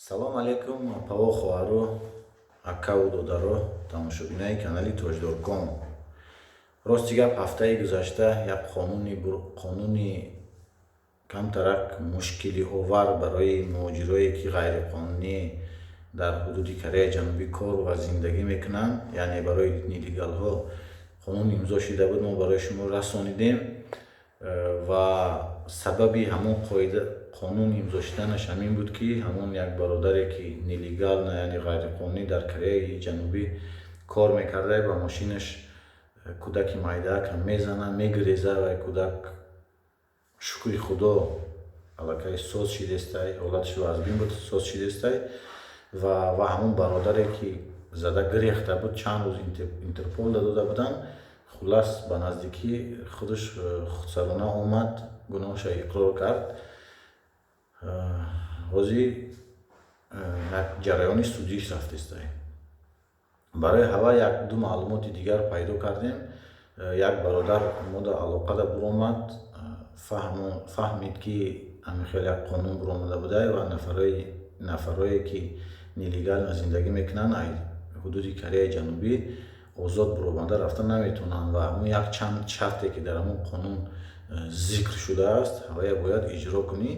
Салом алейкум, апаво, хоҳаро, акаву додаро, тамошобинои канали Тоҷдорком. Рости гап, ҳафтаи гузашта як қонуни камтарак мушкилиовар барои муҳоҷирое, ки ғайриқонунӣ дар ҳудуди Кореяи Ҷанубӣ кор ва зиндагӣ мекунанд, яъне барои нелегалҳо, қонун имзо шида буд, мо барои шумо расонидем. Ва сабаби ҳамон қоида, қонун имзо шуданаш ҳамин буд, ки ҳамон як бародаре, ки нелегально, яъне ғайриқонунӣ дар Кореяи Ҷанубӣ кор мекарда, ба мошинаш кӯдаки майдаакам мезана, мегиреза ва кӯдак, шукри Худо, аллакай соз шидестай, ҳолаташ вазбин буд, соз шидестай. Ва ҳамон бародаре, ки зада гирехта буд, чанд рӯз Интерпол дода буданд. Хуллас, ба наздикӣ худаш худсарона омад, гуноҳаша иқрор кард. Ҳозир як ҷараёни судиш рафтестай. Барои ҳава як ду маълумоти дигар пайдо кардем. Як бародар мода алоқада буромад, фаҳмид, ки ҳамин хел як қонун буромада буда ва нафарое, ки нелегально зиндагӣ мекунанд, ҳудуди Кореяи Ҷанубӣ озод буромада рафта наметавонанд ва ҳамон як чанд шарте, ки дар ҳамон қонун зикр шудааст, ҳавая бояд иҷро кунӣ.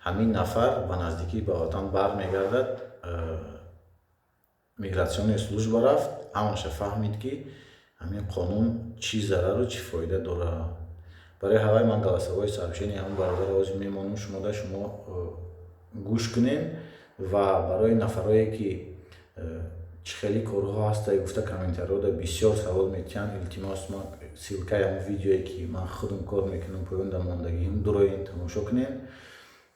Ҳамин нафар ба наздикӣ ба ватан бармегардад. Миграционная служба рафт, ҳамаша фаҳмид, ки ҳамин қонун чӣ зарару чӣ фоида дорад. Барои ҳавай ман голосовое сообщение ҳамон бародарро ҳозир мемонам шумода, шумо гӯш кунем. Ва барои нафарое, ки чӣ хеле корҳо ҳаста гуфта, комментариҳода бисёр савол метиҳанд, илтимос, ман ссылкаи ҳамон видеое, ки ман худам кор мекунам, поёнда мондагиҳам, дуроен, тамошо кунем.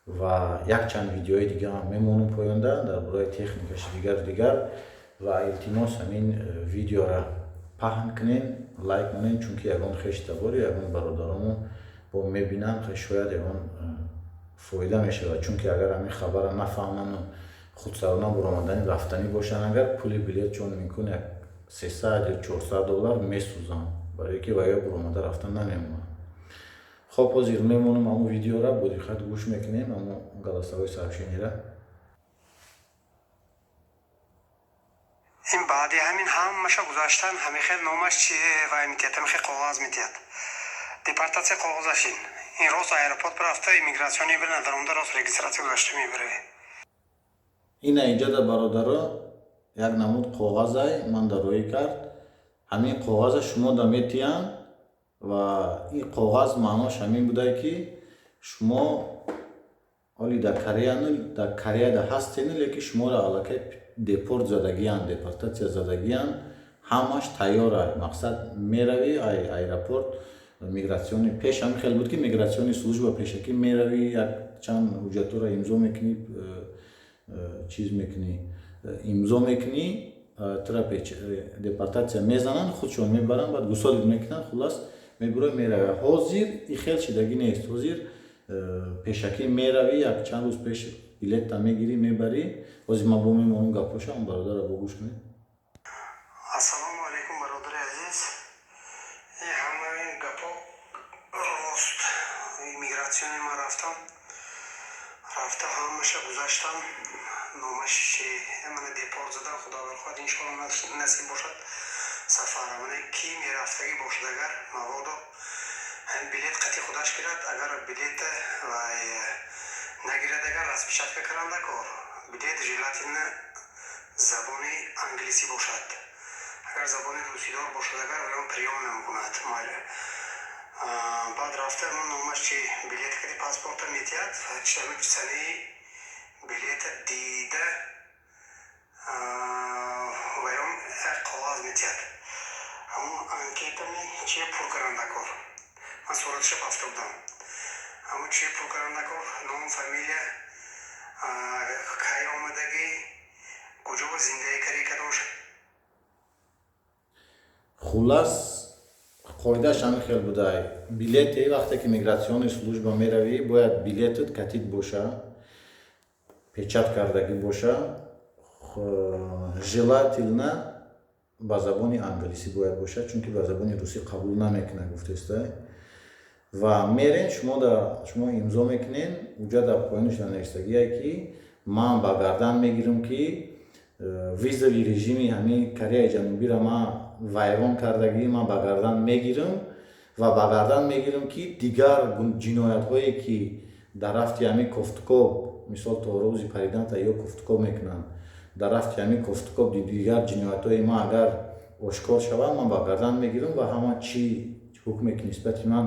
Ва якчанд видеои дига ҳам мемонам поёнда дар бораи техникаши дигару дигар. Ва илтимос, ҳамин видеора паҳн кунен, лайк монен, чунки ягон хештабори, ягон бародаромон бо мебинанд, шояд ягон фоида мешавад. Чунки агар ҳамин хабара нафаҳману худсарона буромадани рафтанӣ бошанд, агар пули билет чон мумкин як 300 ё 400 доллар месӯзанд, барое ки ваё буромада рафтан намемонанд. Хоб, ҳозир мемонам ҳамон видеора, бо диққат гӯш мекунем ҳамон голосовое сообщениера. Ин баъди ҳамин ҳамаша гузаштан, ҳамин хел номаш чи вай метиҳад, ҳамин хел коғаз метиҳад, депортатсия коғазаш. Ин рост аэропорт бирафта, иммиграционный бирна, дар онда рост регистрация гузашта мебаравед. Ина инҷода, бародаро, як намуд коғазай ман дароӣ кард. Ҳамин коғаза шумо да метиҳанд ва ин коғаз маънош ҳамин будае, ки шумо оли дар Кореяну дар Кореяда ҳастену, лекин шуморо аллакай депорт задагиянд, депортатсия задагиянд, ҳамаш тайёра. Мақсад, меравӣ ай аэропорт миграционный. Пеш ҳамин хел буд, ки миграционный служба пешакӣ меравӣ, як чанд ҳуҷҷатҳоро имзо мекунӣ, чиз мекунӣ, имзо мекунӣ, тура депортатсия мезананд, худшон мебаранд, баъд гусолит мекунанд. Хуллас, мебурои, меравӣ. Ҳозир и хел шидагӣ нест. Ҳозир пешакӣ меравӣ, як чанд рӯз пеш билетта мегирӣ, мебарӣ. Ҳозир ман бо мемонам гапҳоша он бародарро, бо гӯш кунед. Ассалому алайкум, бародари азиз. Ин ҳамаи гапҳо рост. Иммиграционный ман рафтам, рафта ҳамаша гузаштам. Номаш чи, мана депорт задан, Худо бархоҳад, иншоалло, насиб бошад сафара. Мана ки мерафтагӣ бошад, агар маводо ҳамин билет қати худаш гирад. Агар билет вай нагирад, агар распечатка каранда кор, билет желательно забони англисӣ бошад. Агар забони русидор бошад, агар вайон приём намекунад. Баъд рафта номаш чи, билет кади паспорта метиҳад, санаи билета дида, вайон як коғаз метиҳад, ҳамон анкетами чия пур каранда кор. Ман сураташа бафта будам. Ҳамон чия пур каранда кор: ном, фамилия, кай омадагӣ, куҷо зиндагӣ карӣ, кадом. Хуллас, қоидааш ҳамин хел будай: билете вақте ки миграционный служба меравӣ, бояд билетат катит боша, печать кардагӣ боша, желательно ба забони англисӣ бояд бошад, чунки ба забони русӣ қабул намекунад, гуфтестай. Ва мерен, шумо имзо мекунен, уҷа дар поёнаш навиштагие, ки Ман ба гардан мегирам, ки визовый режими ҳамин Кореяи Ҷанубиро ман вайрон кардагӣ. Ман ба гардан мегирам ва ба гардан мегирам, ки дигар ҷиноятҳое, ки дар рафти ҳамин кофтукоб, мисол, то рӯзи париданта ё кофтукоб мекунанд, дар рафти ҳамин кофтукоб дигар ҷиноятҳои ман агар ошкор шаванд, ман ба гардан мегирам ва ҳама чӣ ҳукме, ки нисбати ман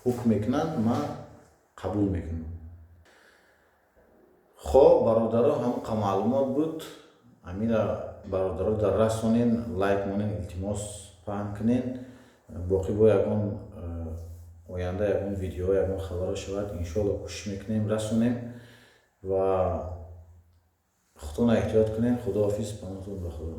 ҳукм мекунанд, ман қабул мекунам. Хоб, бародаро, ҳамқа маълумот буд. Ҳамира, бародаро, дар расонен, лайк монен, илтимос, паҳн кунен. Боқӣ бо ягон оянда ягон видео, ягон хабарҳо шавад, иншоалло, кӯшиш мекунем, расонем ва худтона эҳтиёт кунем. Худоҳофиз, паноҳтон ба Худо.